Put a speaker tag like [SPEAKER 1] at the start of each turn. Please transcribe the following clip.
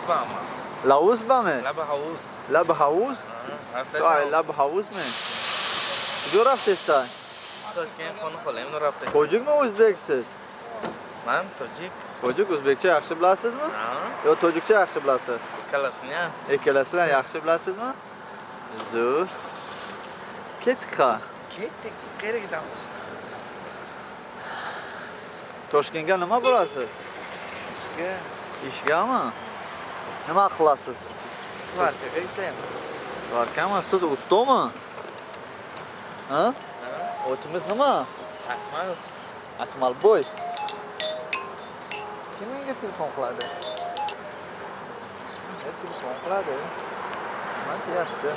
[SPEAKER 1] Bama.
[SPEAKER 2] Lavuzbami?
[SPEAKER 1] Лаби ҳавуз.
[SPEAKER 2] Лаби ҳавуз?
[SPEAKER 1] Аха.
[SPEAKER 2] То ай лаби ҳавузми? Куҷо рафтеста?
[SPEAKER 1] Toshkent xona xolayim рафта.
[SPEAKER 2] Тоҷикми, o'zbeksiz?
[SPEAKER 1] Man tojik.
[SPEAKER 2] Tojik, o'zbekcha yaxshi bilasizmi?
[SPEAKER 1] Ha.
[SPEAKER 2] Yo tojikcha yaxshi bilasiz?
[SPEAKER 1] Ikkalasini ham.
[SPEAKER 2] Ikkalasini ham yaxshi bilasizmi? Zo'r. Ketdik ha.
[SPEAKER 1] Ketdik. Qayerga ketamiz?
[SPEAKER 2] Toshkentga nima bo'lasiz?
[SPEAKER 1] Ishga.
[SPEAKER 2] Ishgami? Nima qilasiz?
[SPEAKER 1] Сварка ga ishlayman.
[SPEAKER 2] Сварка mi? Siz ustomi? Ha? Otimiz nima?
[SPEAKER 1] Akmal.
[SPEAKER 2] Akmalboy. Kim menga telefon qiladi? Menga telefon qiladi. Nima deyapti?